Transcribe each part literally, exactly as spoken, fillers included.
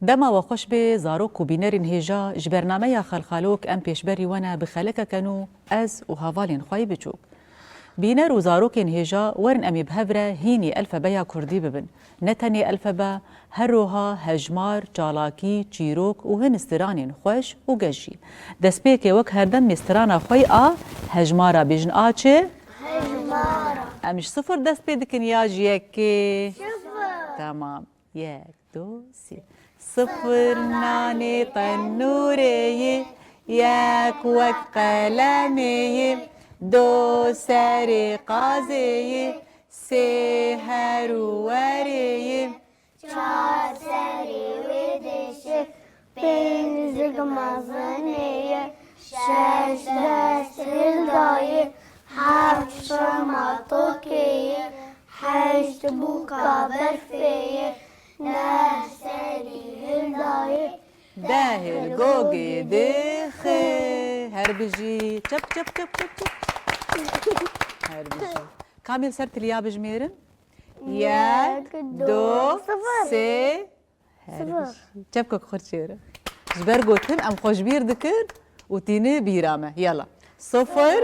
Dema we xweş bê, zarok û bînerên hêja, ji bernameya Xelxalok em pêşberî we ne bi xelekeke nû ez û hevalên xwe yî biçûk. Bîner û zarokên hêja, werin em ê bi hev re hînî elfebeya kurdî bibin. Ne tenê elfebe, her roha hejmar, çalakî, çîrok û hin stranên xweş û geş jî. Destpêkê wek herdem ê strana xwe yî a hejmara bêjin a çi? Hejmara. Em ji sifir dest pê dikin ya ji yekê? Sifir. Tamam. Yek, du, sê. Sifir nanê tenûrê yê, yek wek qelemê yê, du serê qazê yê, sê her û werê yê, çar serê wê dişê, pênc zik mezinê yê, şeş dest hildayê, heft şema tokê yê, heşt bûka berfê yê, neh serî hildayê, deh li gogê dixê. Her bijî. Çep, çep, çep, çep, çep. Her bijî. Kamî li ser tiliya bijmêrin? Yek, du, sifir. Sê. Her bijî. Çepkek xurt çêre. Ji ber gotin em xwe ji bîr dikin û tîni bîra me. Yala. Sifir,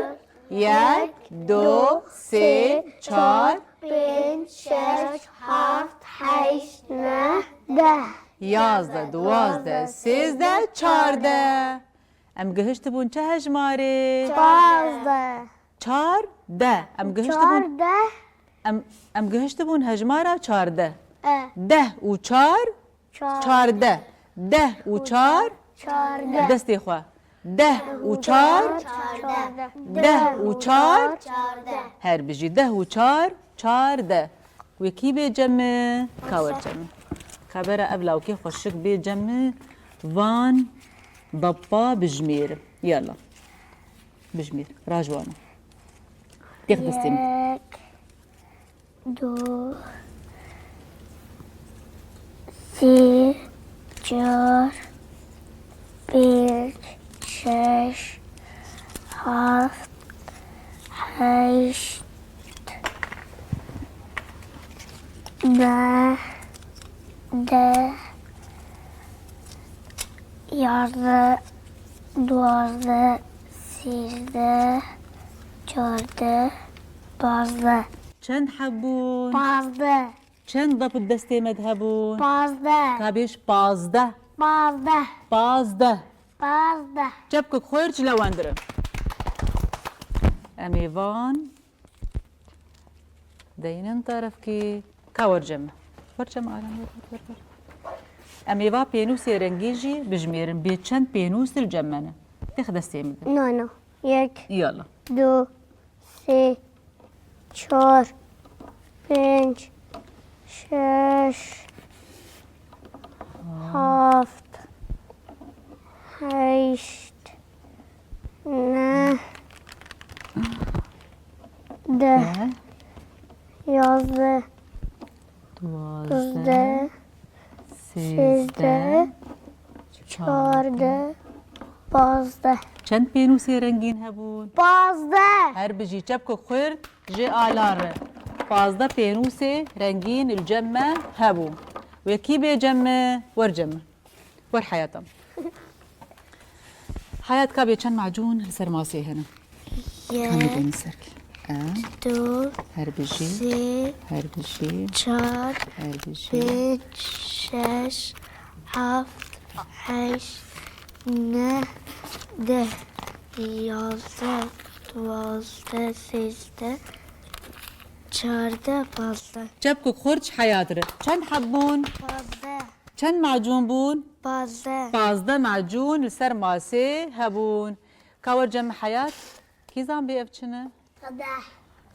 yek, du, sê, çar, pênc, şeş, heft, heşt, neh, deh. Yazdeh, duwazdeh, sêzdeh, çardeh. Em gihiştibûn çi hejmarê? Pazdeh. Çar, deh. Em gihiştibûn. Çar, deh. Em, em gihiştibûn hejmara çardeh. E. Deh û çar, çar. Çardeh. Deh û çar, çardeh. Destê xwe. Deh û çar, çardeh. Deh û çar, çardeh. Her bijî. Deh û çar, çardeh. Wekî bê cem min, ka wer cem min. Ka bera ev lawkê xweşik bê cem min, van dapa bijmêrim. Yala. Bijmêr. Rajwana. Têx destê min. Yek, du, sê, çar, pênc, şeş, heft, heşt, neh, deh, yazdeh, duwazdeh, sêzdeh, çardeh, pazdeh. Çend heb bûn? Pazdeh. Çend dep di destê me de hebûn? Pazdeh. Ka bêj pazdeh. Pazdeh. Pazdeh. Pazdeh. Çepkek xurt ji lewendirin. Em ê van deynin terefkî. Ka wer cem min. Wer cem min, Aram, wer, wer, wer, wer. Em ê va pênûsê rengî jî bijmêrin. Bê çend pênûs li cem me ne? Têx destê min de. Na, na. Yek. Yala. Du. Sê, çar, pênc, şeş, heft, heşt, neh, deh, yazdeh, duwazdeh, sêzdeh, sêzdeh, çardeh, pazdeh. Çend pênûsê rengîn hebûn? Pazdeh. Her bijî, çepkek xurt ji ala re. Pazdeh pênûsê rengîn li cem me hebûn. Wekî bê cem min, wer cem min. Wer heyata min. Heyat, ka bê çend macûn li ser masê hene? Yek, kamî bûn serkî? E, du, her bijî, sê, her bijî, çar, her bijî, pênc, şeş, heft, heşt, neh, deh, yazdeh, duwazdeh, sêzdeh, çardeh, pazdeh. Çepkek xurt ji heyat re. Çend heb bûn? Pazdeh. Çend macûn bûn? Pazdeh. Pazdeh macûn li ser masê hebûn. Ka wer cem min heyat, kî zanibê ev çi ne? Qedeh.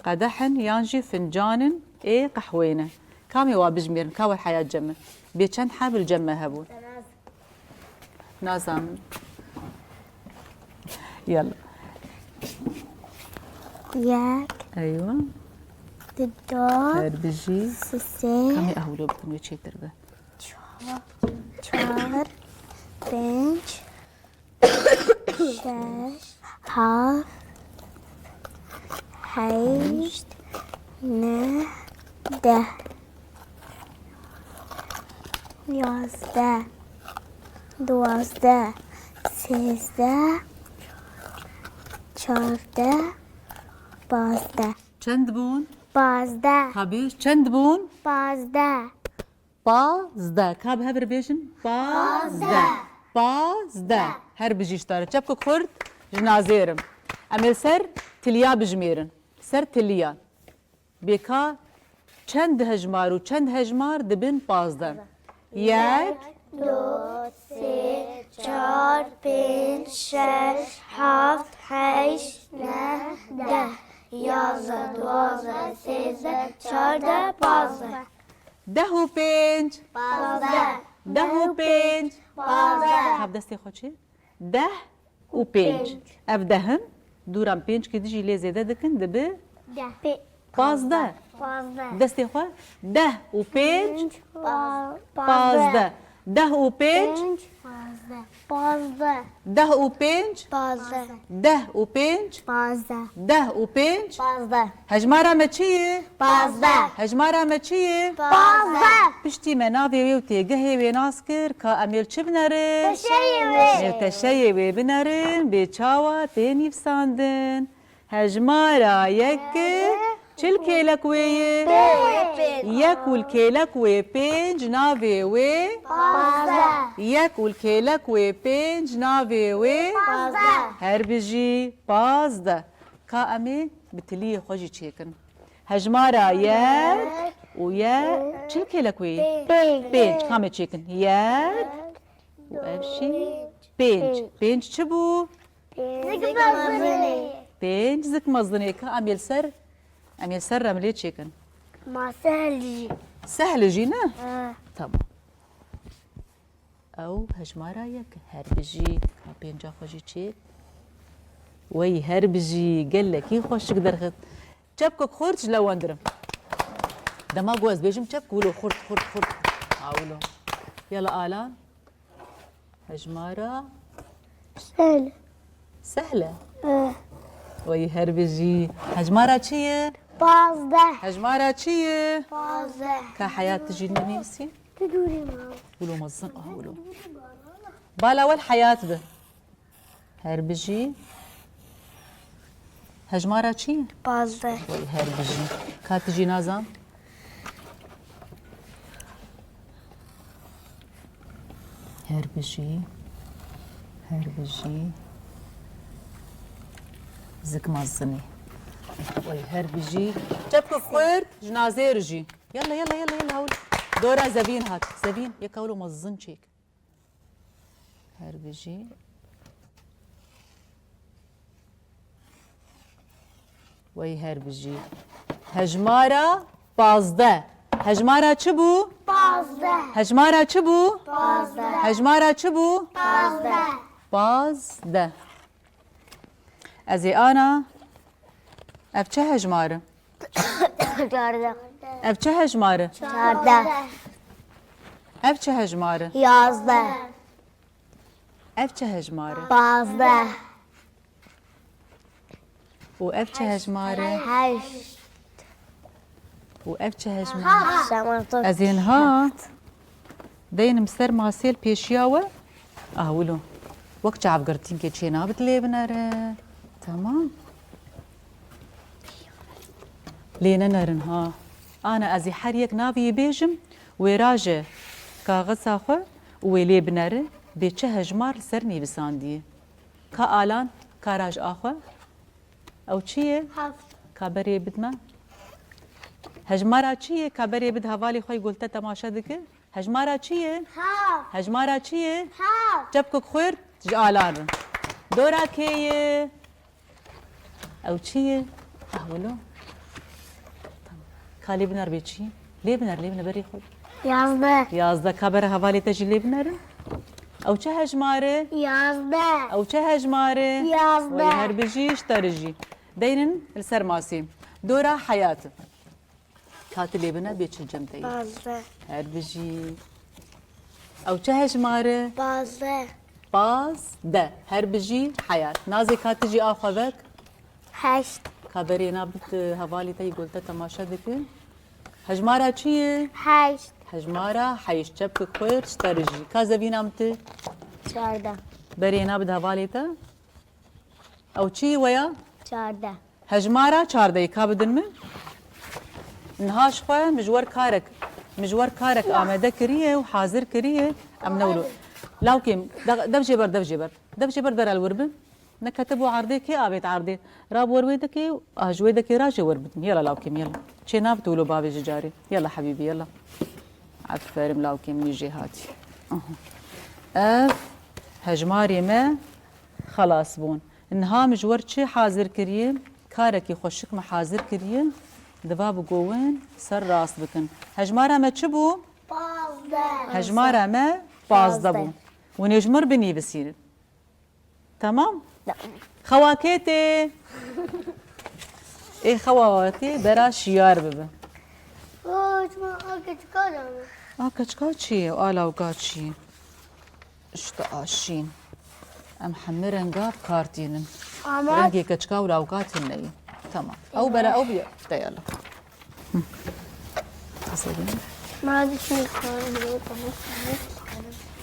Qedeh in yan jî fincan in ê qehweyê ne. Kamê wa bijmêrin, ka wer heyat cem min. Bê çend heb li cem me hebûn? Nazanim. Yala. Yek. Eywa. Dido. Her bijî. Sisê. Kamê ew lo bikin wê çêtir be. Çar, çar, pênc, şeş, heft, heşt, neh, deh, yazdeh, Duwazdeh, sêzdeh, çardeh, pazdeh. Çend bûn? Pazdeh. Ka bêj, çend bûn? Pazdeh. Pazdeh. Ka bi hev re bêjin? Pazdeh. Pazdeh. Her bijî ji te re. Çepkek xurt ji nazêrim. Em ê li ser tiliya bijimêrin. Ser tiliya. Bê ka çend hejmar û çend hejmar dibin pazdeh? Yek. Du, sê, çar, pênc, şeş, heft, heşt, neh, deh, yazdeh, duwazdeh, sêzdeh, çardeh, pazdeh. Deh û pênc. Pazdeh. Deh û pênc. Pazdeh. Ka bi destê xwe çê? Deh û pênc. Pênc. Ev dehim, dûran pênckî dijî lê zêde dikin, dibi Deh. Pê- pazdeh. Pazdeh. Destê xwe. Deh û pênc. Pênc, pa- Pazdeh. Deh û pênc. Pênc. Pazdeh. Pazdeh. Deh û pênc. Pazdeh. Deh û pênc. Pazdeh. Deh û pênc. Pazdeh. Hejmara me çi ye? Pazdeh. Hejmara me çi ye? Pazdeh. Piştî me navê wê û têgehê wê nas kir, ka em ê li çi binerin? Teşeyê wê. Em ê teşeyê wê binerin, bê çawa tê nivîsandin. Hejmara yek çi li kêlek wê ye? Pênc. Yek û li kêlek wê pênc, navê wê? Pazdeh. Yek û li kêlek wê pênc, navê wê? Pazdeh. Her bijî, pazdeh. Ka em ê bi tiliyê xwe jî çêkin. Hejmara yek û yek çi li kêlek wê ye? Pênc. Pênc. Ka em ê çêkin. Yek û ev jî pênc. Pênc çi bû? Zik mezinê. Pênc zik mezinê. Ka em ê li ser, em ê li ser remlê çêkin. Ma sehl jî. Sehl jî ne? He. Tamam. Ew hejmara yek, her bijî, ka pênca xwe jî çêk. Wey her bijî, gelekî xweşik derxist. Çepkek xurt ji lewendirim. Dema ku ez bêjim çepk, wilo xurt, xurt, xurt. Ha, wilo. Yala Alan. Hejmara? Sehl. Sehle? Eh. Wey her bijî. Hejmara çi ye? Pazdeh. Hejmara çi ye? Pazdeh. Ka heyat tu jî nivîsî? Tu dûrî ma. Wilo mezin, ah, wilo. Bala wel heyat bi. Her bijî. Hejmara çi? Pazdeh. Wey her bijî. Ka tu jî nazan? Her bijî. Her bijî. Zik mezinî. Wey her bijî. Çepkek xurt ji nazêr jî. Yalla, yalla, yalla, yalla, hewil. Dora Zevîn hat. Zevîn, yeka wilo mezin çêk. Her bijî. Wey her bijî. Hejmara pazdeh. Hejmara çi bû? Pazdeh. Hejmara çi bû? Pazdeh. Hejmara çi bû? Pazdeh. Pazdeh. Ez ê ana. Ev çi hejmar e? Çardeh. Ev çi hejmar e? Çardeh. Ev çi hejmar e? Yazdeh. Ev çi hejmar e? Pazdeh. Û ev çi hejmar e? Heşt. Û ev çi hejmar e? Şema to. Ez ên ha. Deynim ser masê li pêşiya we. Ah, wilo. Wek çavgirtînkê çê nabit lê binere. Tamam. Lê nenerin ha. Ana ez ê her yek navê yê bêjim, wê raje kaxiza xwe û wê lê binere, bê çi hejmar li ser nivîsandiye. Ka Alan, ka raj axwe. Ew çi ye? Heft. Ka berê bidme. Hejmara çi ye? Ka berê bid hevalê xwe yê ku li te temaşe dike. Hejmara çi ye? Heft. Hejmara çi ye? Heft. Çepkek xurt ji Alan re. Dora kê ye? Ew çi ye? Ah, wilo. Tamam. Ka lê biner bê çi? Lê biner, lê biner berê xwe. Yazdeh. Yazdeh. Ka bere hevalê te jî lê binerin. Ew çi hejmar e? Yazdeh. Ew çi hejmar e? Yazdeh. Wey her bijî, ji te re jî. Deynin li ser masê. Dora heyat. Ka tu lê bine bê çil cem te yî. Pazdeh. Her bijî. Ew çi hejmar e? Pazdeh. Pazdeh. Her bijî heyat. Nazê ka tu jî axa vek. Heşt. Ka berê nabit hevalê te yî ku li te temaşe dikin. Hejmara çi ye? Heşt. Hejmara heşt. Çepkek xurt ji te re jî. Ka Zevîna min tu? Çardeh. Berê na bide hevalê te. Ew çi ye we ya? Çardeh. Hejmara çardehê ka bidin min. Niha ji xwe min ji wer karek, min ji wer karek amade kiriye û hazir kiriye. Em ne wilo. Lawkê min, de-, dev jê ber, dev jê ber. Dev jê ber dera li wir bin. Neketibû erdê, kê avêt erdê? Rabû wer wê dekê û a ji wê dekê ra jê wer bidin. Yela lawkê min, yela. Çê nabit wilo bavê ji carê. Yela hebîbî, yela. Aferin lawkê min jê hatî. Aha. Ev hejmarê me xelas bûn. Niha min ji wer çi hazir kiriye? Karekî xweşik me hazir kiriye. Diva bi govin ser rast bikin. Hejmara me çi bû? Pazdeh. Hejmara me pazdeh bû. Hûn ê ji mir binivîsînin. Tamam? Tamam. Xewa kê tê? Ê xewa we tê, bera şiyar bibe. Oo, çima a keçika da mı? A keçika çi ye? A lawka çi ye? İşte a şîn. Em hemî renga bi kar tînin. Ama rengê keçika û lawka tune ye. Tamam. Ew bera ew bî. Te yala. Hı. Teşekkür ederim. Ma düşünün.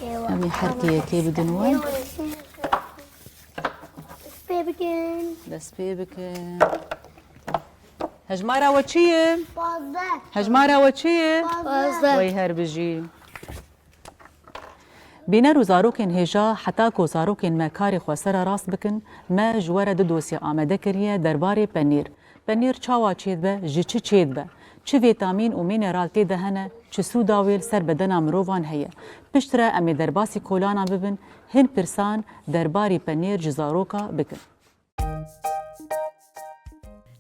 Eyvah. Em ê her kê yekê bidin we. Dest pê bikin. Dest pê bikin. Hejmara we çi ye? Pazdeh. Hejmara we çi ye? Pazdeh. Wey her bijî. Bîner û zarokên hêja, heta ku zarokên me karê xwe sera rast bikin, me ji we re du dosye amade kiriye derbarê penîr. Penîr çawa çêdibe, ji çi çêdibe? Çi vîtamîn û mîneral tê de hene, çi sûda wê li ser bedena mirovan heye? Piştre em ê derbasî kolanan bibin, hin pirsan derbarî penîr ji zaroka bikin.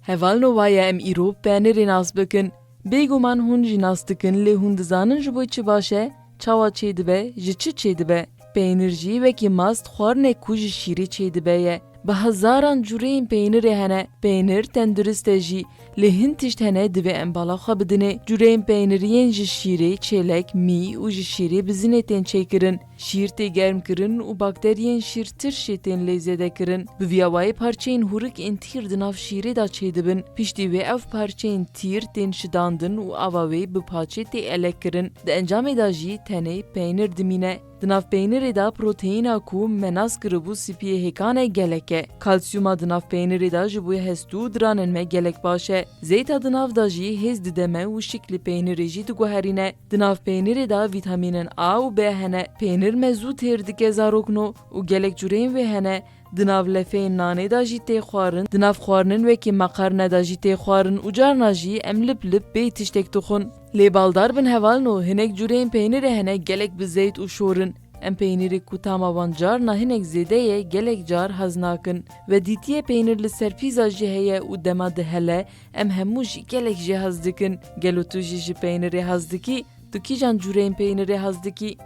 Hevalno, waye em îro penirê nas bikin. Bêguman hûn jî nas dikin, lê hûn dizanin ji bo çi baş e, çawa çêdibe, ji çi çêdibe? Peynir jî wekî mast xwarinê ku ji şîrê çêdibe ye. Bi hezaran cureyên peynirê hene. Peynir tendurist e jî, lê hin tişt hene divê em bala xwe bidinê. Cureyên peyniriyên ji şîrê, çêlek, mî û ji şîrê bizinê tên çêkirin. Şîr tê germkirin û bakteriyên şîrtirşê tên lê zêdekirin. Bi vî awayî parçeyên hûrik ên tîr di nav şîrê de çêdibin. Piştî wê ev parçeyên tîr tên şidandin û ava wê bi paçê tê elekkirin. Di encamê de jî tenê peynir dimîne. Di nav peynirê de proteîna ku me nas kiribû spiyê hêkan e gelek e. Kalsiyuma di nav peynirê de ji bo hest û diranên me gelek baş e. Zeyta di nav de jî hêz dide me û şiklê peynirê jî diguherîne. Di nav peynirê de vîtamînên A û B hene. Peynir me zû têr dike zarokno û gelek cureyên wê hene. Di nav lefeyên nanê de jî tê xwarin. Di nav xwarinin wekî meqerne de jî tê xwarin û carna jî em lip lip bêyî tiştek dixwin. Lê baldar bin hevalno, hinek cureyên peynirê hene gelek bi zeyt û şor in. Em peynirê ku tama wan carna hinek zêde ye, gelek car hez nakin. We dîtiye peynir li ser pîza jî heye û dema dihele, em hemû jî gelek jê hez dikin. Gelo tu jî ji peynirê hez dikî? Tu kîjan cureyên peynirê hez dikî?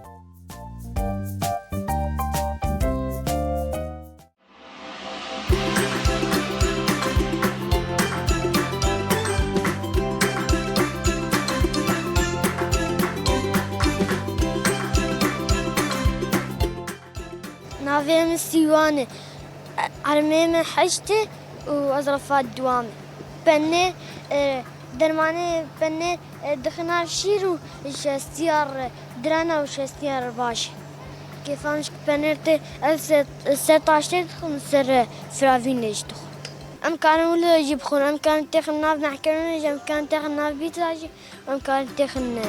Navê min Sîwan e. Ermê min heşt e û ez refa duwam e. Penê, e, dermanê penê, e, dixin nav şîr û şestiya re dirana û şestiya re baş e. Kêfa min ji penêr tê, ez se, se taştê dixwim, ser, e, firavînê jî dixwim. Em karin wilo jî bixwin, em karin têxin nav mehkerûnê jî, em karin têxin nav pîtza jî. Em karin têxin ne.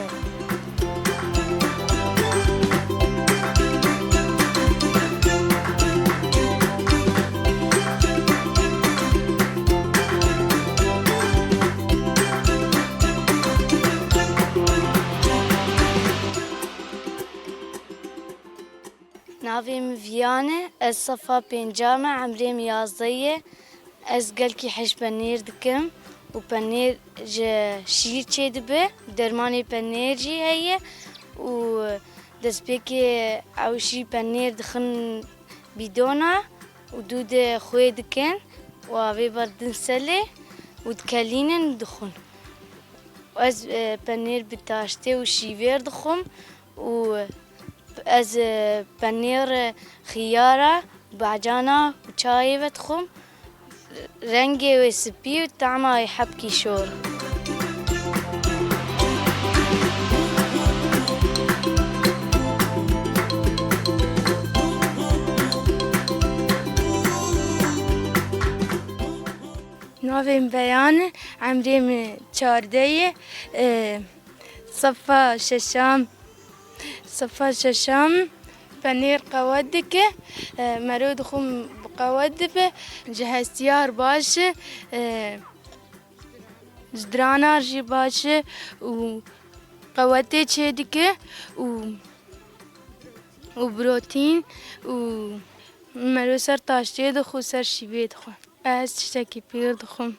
Navê min Viyan e, ez sefa pênca me, emrê min yazdeh ye. Ez gelkî hej penêr dikim û penêr ji şîr çêdibe. Dermanê penêr jî heye û destpêkê ew jî penêr dixin bîdona û dû de xwê dikin û avê berdin selê û dikelînin dixwin. Ez, e, penêr bi taştê û şîvêr dixwim û ez, e, penêr, e, xiyara, bacana û çayê vedixwim. Rengê wê spî û tama wê hebkî şor. Navê min Beyan e, emrê min çardeh ye. E, sefa şeşam, sefa şeşam penêr qewet dike. E, mero dixwim bi qewet dibe. Ji hestiyar baş e, e, ji diranar jî baş e û qewetê çê dike û, û protîn û mero ser taştê dixwe, ser şîvê dixwe. Ez tiştekî pêr dixwim.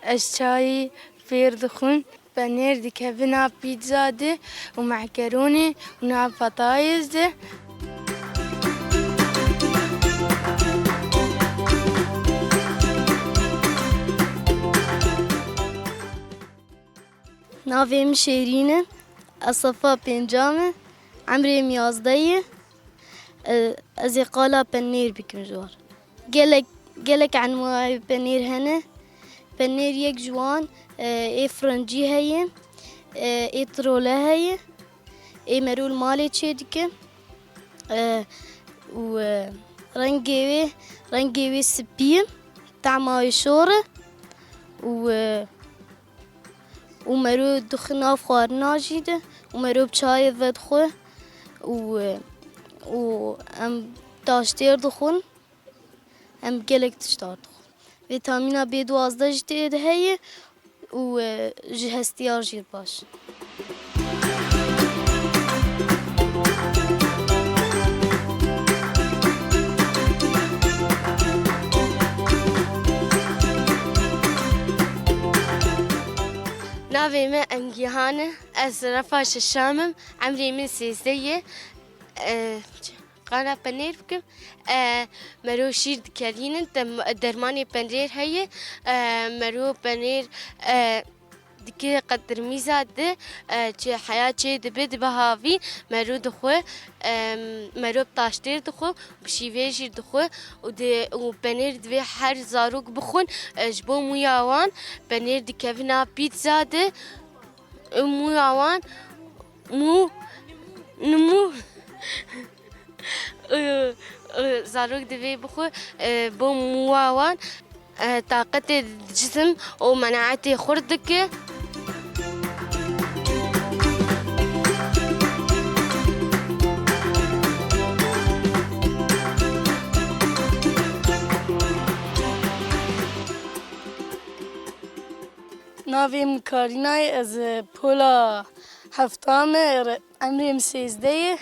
Ez çayî pêr dixwim. Penêr dikeve nav pîtza de û mekeronê û nav patayêz de. Navê min Şêrîn e. Ez sefa pênca me. Emrê min yazdeh ye. E, ez ê qala penêr bikim ji wan. Gelek, gelek enwayê penêr hene. Penêr yek ji wan, e, ê firincî heye, e, ê trole heye, ê mero li malê çê dike. E, û, e, rengê wê, rengê wê spî ye, tehma wê şor e û, e, û mero dixwe nav xwarina jî de û mero bi çayê vedixwe û, e, û em taştêr dixwin, em gelek tiştar dixwin. Vîtamîna B duwazdeh jî tê de heye û, e, ji hestiyar jî baş. Navê me Emgihan e. Ez refa şeşam im. Emrê min sêzdeh ye. E, Qala penêr bikim. E, mero şîr dikelînin, dem-, dermanê penêr heye. E, mero penêr, e, dike qetirmîza de, e, çi heya çê dibe, dibe havî, mero dixwe, e, mero bi taştêr dixwe, bi şîvê jî dixwe û di-, û penêr divê her zarok bixwin, e, ji bo mûya wan penêr dikevin a pîtza de, û mûya wan mû, nimû. Û, û zarok divê bixwe, e, bo mûya wan, e, taqetê cisim û menaetê xurt dike. Navê min Karîna ye, ez, e, pola hefta me, re-, emrê min sêzdeh ye.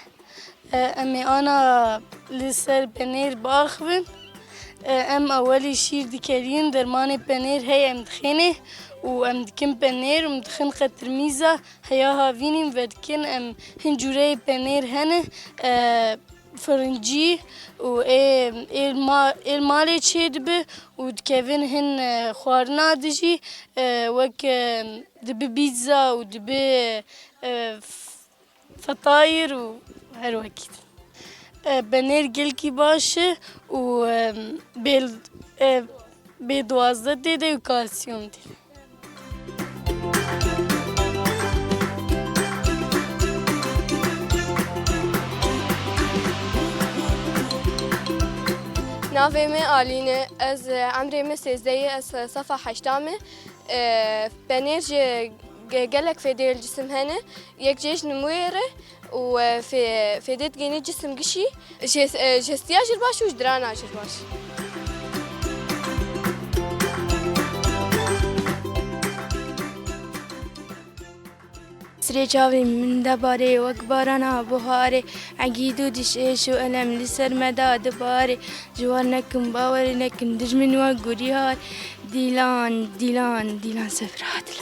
E, em ê ana li ser penêr biaxivin. E, em ewelî şîr dikerîn, dermanê penêr heye em dixênê û em dikin penêr û em dixin qetirmîza heya havînî em vedikin. Em hin cûreyê penêr hene, e, firincî û ê, ê ma-, ê malê çêdibe û dikevin hin, e, xwarina de jî, e, wek, e, dibe pîtza û dibe, e, f-, Fetayir û her wekî din. E, penêr gelkî baş e û, e, bêl, e, bê duwazdeh tê de û kalsiyum tê de. Navê me Alîn e. Ez, e, emrê me sêzdeh ye, ez, e, sefa heşta me. E, penêr ji ge-, gelek fêdê li cisim hene. Yek jê ji nimûyê re û, e, fê-, fêdê digênê cisim gişî. Ji, e, ji hestiya jî baş û ji dirana jî baş. Sirê çavê min de barê wek barana buharê, egîd û dişêş û elem li ser me da dibarê. Ji war nekin, bawerê nekin, dijmin we gurî har. Dîlan, dîlan, dîlan sefra dil.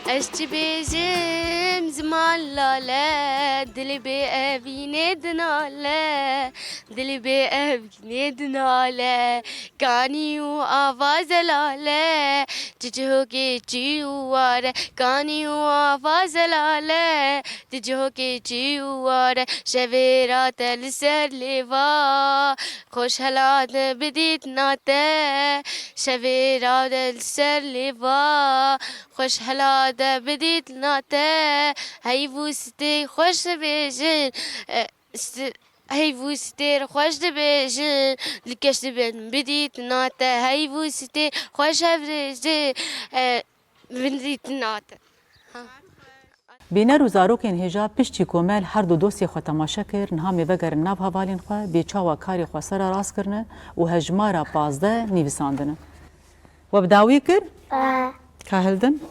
Ez çi bêjim ziman lale, dilê bê evînê dinale, dilê bê evînê dinale, kanî û ava zelale, çi cihokê çi û ware, kanî û ava zelale, di cihokê çi û ware, şevê rate li ser lêva, xweş helate bidît nate, şevê rate li ser lêva, xweş helate bidît nate, heyv û stê xweş dibêjin, e, st-, Heyv û stêr xweş dibêjin, li keş dibin bidît nate. Heyv û stêr xweş hev dibêjin, e, bidît nate. Ha. Bîner û zarokên hêja piştî ku me li her du dosyê xwe temaşe kir, niha em ê vegerin nav hevalên xwe, bê çawa karê xwe sera rast kirine û hejmara pazdeh nivîsandine. We bi dawî kir? E. Ka hildin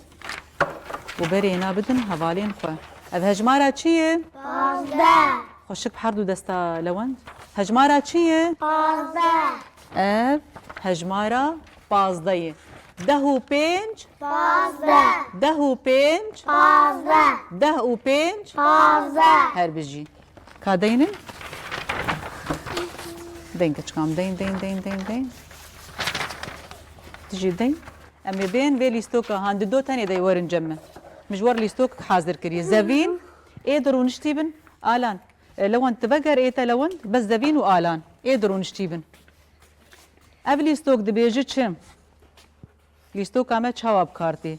û berê êna bidin hevalên xwe. Ev hejmara çi ye? Pazdeh. Xweşik bi her du desta Lewend. Hejmara çi ye? Pazdeh. Ev hejmara pazdeh ye. Deh û pênc. Pazdeh. Deh û pênc. Pazdeh. Deh û pênc. Pazdeh. Her bijî. Ka deynin? Deyn keçikam, deyn, deyn, deyn, deyn, deyn. Tu jî deyn. Em ê bên vê lîstoka, han di do tenê de werin cem min. Min ji we re lîstok hazir kiriye. Zevîn, ê de rûniştî bin, Alan. E, Lewend, tu veger, ê te Lewend, bes Zevîn û Alan. Ê de rûniştî bin. Ev lîstok dibêje çi? Lîstoka me çawa bi kar tê?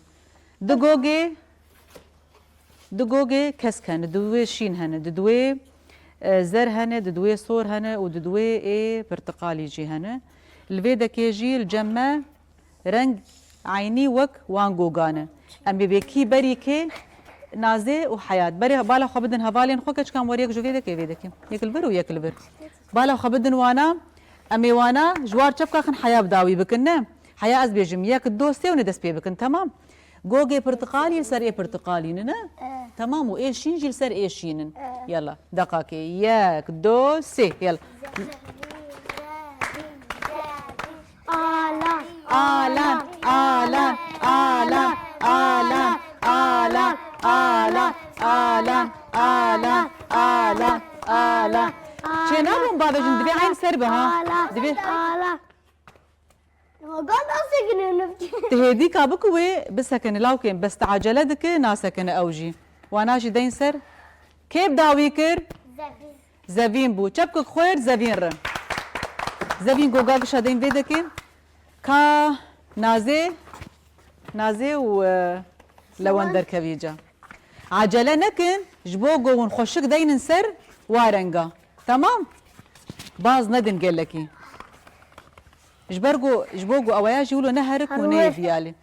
Du gogê, du gogê kesk hene, di wê şîn hene, di wê, e, zer hene, di wê sor hene û di wê ê pirtiqalî jî hene. Li vê dekê jî li cem me reng eynî wek wan gogan e. Em ê bê kî berî kê? Nazê û Heyat. Berê bala xwe bidin hevalên xwe, keçikam, wer yek ji vê dekê vê dekê. Yek li vir û yek li vir. Bala xwe bidin wana. Em ê wana ji war çepka xin, heya bi dawî bikin, ne? Heya ez bêjim, yek, do, sê û ne dest pê bikin, temam? Gogê pirtiqalî li ser ê pirtiqalî ne, ne? E. Temam, û ê şîn jî li ser ê şîn in. E. Yala, deqakê. Yek, do, sê. Yala. Alan. Alan, Alan, Alan, Alan, Alan, Alan, Alan, Alan, Alan, Alan, Alan, Alan. Çênabûn bavêjin, divê eyn ser be, ha? Alan. Divê. Alan. Gal nasekine nifkî. Tu hêdî ka biku wê bisekine lawkên, bes tu acele dike, nasekine ew jî. Wana jî deyn ser. Kê bi dawî kir? Zevîn. Zevîn bû. Çepkek xwêr Zevîn re. Zevîn goga gişa deyn vê dekê. Ka Nazê, Nazê û, e, Lewend derkevî ca. Acele nekin, ji bo ku hûn xweşik deynin ser wa renga. Temam? Baz nedin gelekî. Ji ber ku, ji bo ku eweya jî wilo neherik û neyê viyalî.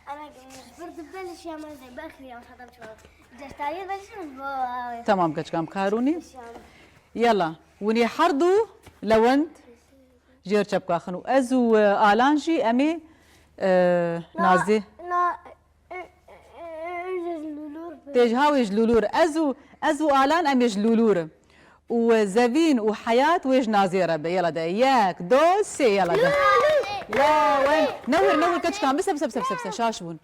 Ana, ji ber dibelişiya me zê berxiriyam xedem çawa. Ceştariye belişim bo, e, Temam keçikam, karûnî. Yala, hûn ê her du Lewend jêr çepka xin û ez û, e, Alan jî em ê, e, Nazê. Na, e, e, e, e, ji Lûlûr be. Tê ji ha wê ji Lûlûr. Ez û, ez û Alan em ê ji Lûlûr. Û, e, Zevîn û Heyat wê ji Nazê re be. Yala de. Yek, do, sê, yala de. Lûlûr. Lewend. Newir, newir keçikan. Bise, bise, bise, bise, bise. Şaş bûn.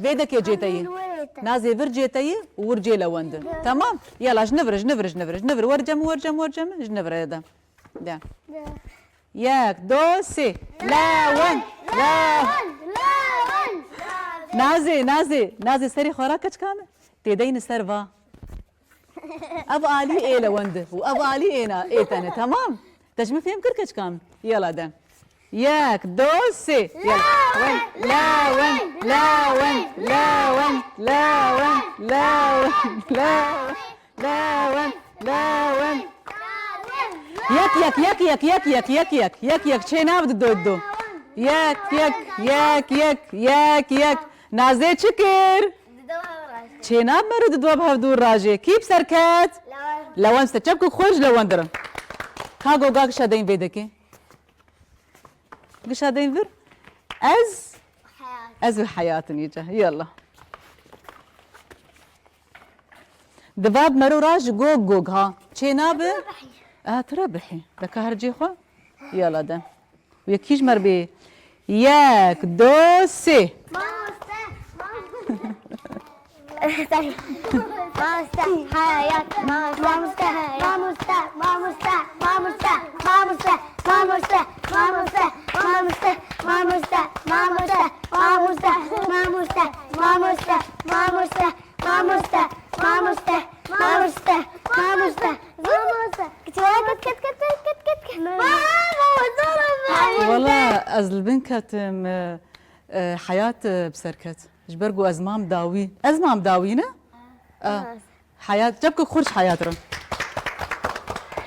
Vê dekê cê te yî. Nazê vir cê te yî û wir cê Lewend e. Temam? Yala, ji nivir, ji nivir, ji nivir, ji nivir. Wer cem, wer cem, wer cem. Ji nivir de. De. De. Yek, do, sê. Lewend. Lewend. Lewend. Nazê, Nazê. Nazê serê xwe ra keçika me. Tê deyni ser va. Ev alî ê Lewend e û ev alî ê na, ê te ne, temam? Te ji min fêm kir keçika me? Yala de. Yek, do, sê. Yala. Lewend, Lewend, Lewend, Lewend, Lewend, Lewend, Lewend, Lewend. Yek, yek, yek, yek, yek, yek, yek, yek, yek, yek. Çê nabe di do, di do. Yek, yek, yek, yek, yek, yek. Nazê çi kir? Çênab me re di dua bi hevdû rajê. Kî bi ser ket? Lewend. Lewend ser çepkek xwe ji Lewend re. Ka goga gişa deyn vê dekê. Gişa deyn vir. Ez. Heyat. Ez û Heyat in îca. Yallah. Di va bi mero ra ji gog gog ha. Çênabe? Aha, tu re bihî. De ka her cê xwe. Yala de. Yekî ji me re bê. Yek, do, sê. Mamoste, mamoste. Mamoste, hayat, mamoste, mamoste, mamoste. Mamoste, mamoste, mamoste, mamoste, mamoste. Ket, ket, ket, ket, ket, ket. Mamoste. Wala ez li bin ketim, e, e, Heyat, e, bi ser ket. Ji ber ku ez mam dawî. Ez mam dawî ne? E, Heyat, çepkek xwe ji Heyat re.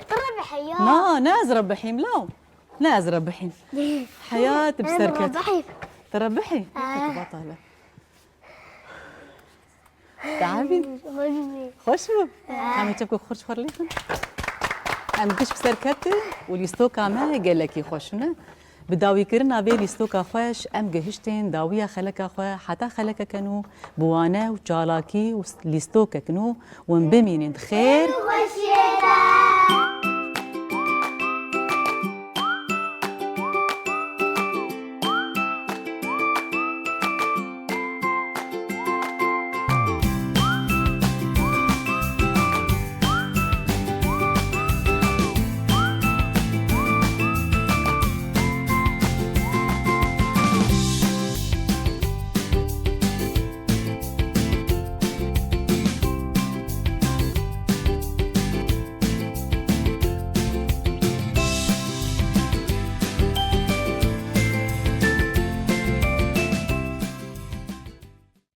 Tu rebihî, Na, ne ez rebihîm law. Ne ez rebihîm. Heya, tu bi ser ket. Tu rebihî? Yek batale. Teabî? Xweş bû. Tamê çepke xurç xwe lêxin. Em giş bi ser ketin û lîstoka me gelekî xweş ne. Bi dawîkirina vê lîstoka xweş em gihiştên dawiya xeleka xwe heta xelekeke nû bi wane û çalakî û lîstokek nû win bimînin xêr.